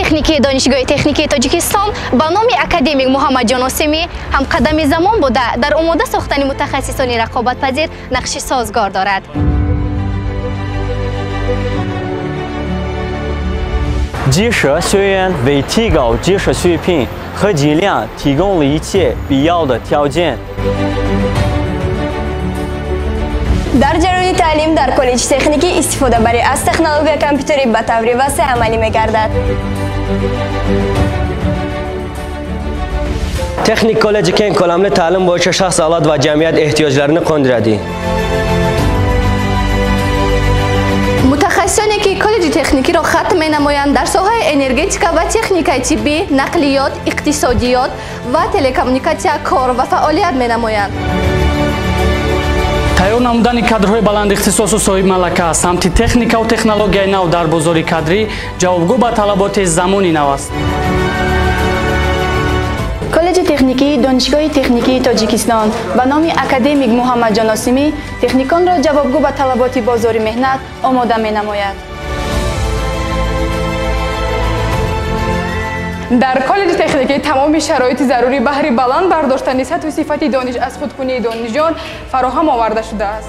Техникии Донишгоҳи техникии Тоҷикистон ба номи академик Муҳаммадҷон Осимӣ ҳамқадами замон буда, дар омода сохтани мутахассисони рақобатпазир нақши созгор дорад. 基石学院为提高知识水平和质量提供了一切必要的条件。 Дар ҷараёни таълим дар коллеҷи техникӣ истифодабарӣ аз технологияи компютерӣ ба таври васеъ амалӣ мегардад. Texnik kolleji keng ko'lamli ta'lim bo'yicha shaxs, avlod va jamiyat ehtiyojlarini qondiradi. Мутахассисоне ки коллеҷи техникиро хатм менамоянд, дар соҳаи энергетика ва техникаи тиббӣ, нақлиёт, иқтисодиёт ва телекоммуникатсия кор ва фаъолият менамоянд. Тайёр намудани кадрҳои баландихтисосу соҳибмалака самти техникаву технологияи нав дар бозори кадрӣ ҷавобгӯ ба талаботи замони нав аст. Коллеҷи техникии Донишгоҳи техникии Тоҷикистон ба номи академик Муҳаммадҷон Осимӣ техниконро ҷавобгӯ ба талаботи бозори меҳнат омода менамояд. Дар коллеҷи техникӣ тамоми шароити зарурӣ баҳри баланд бардоштани сатҳу сифати дониш аз худкунии донишҷӯён фароҳам оварда шудааст.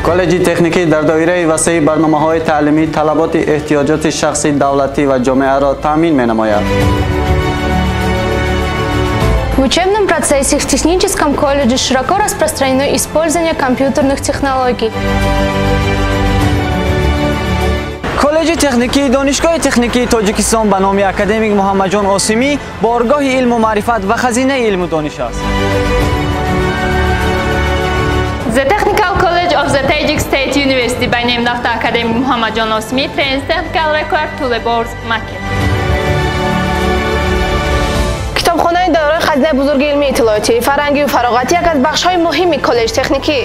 Коллеҷи техникӣ дар доираи васеи барномаҳои таълимӣ талаботи эҳтиёҷоти шахси, давлатӣ ва ҷомеаро таъмин менамояд. В учебном процессе в техническом колледже широко распространено использование компьютерных технологий. Коллеҷи техникии Донишгоҳи техникии Тоҷикистон ба номи академик Муҳаммадҷон Осимӣ боргоҳи илму маърифат ва хазинаи илму дониш аст. The Technical College of the Tajik State University by named after academic Muhammadjon Osimi trains technical required to labor market. Китобхонаи дорои хазинаи бузурги илмии, иттилоотӣ, фарҳангию фароғатӣ як аз бахшҳои муҳими коллеҷи техникӣ.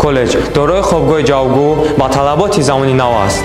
Коллеҷ дорои хобгоҳи ҷавобгӯ ба талаботи замони нав аст.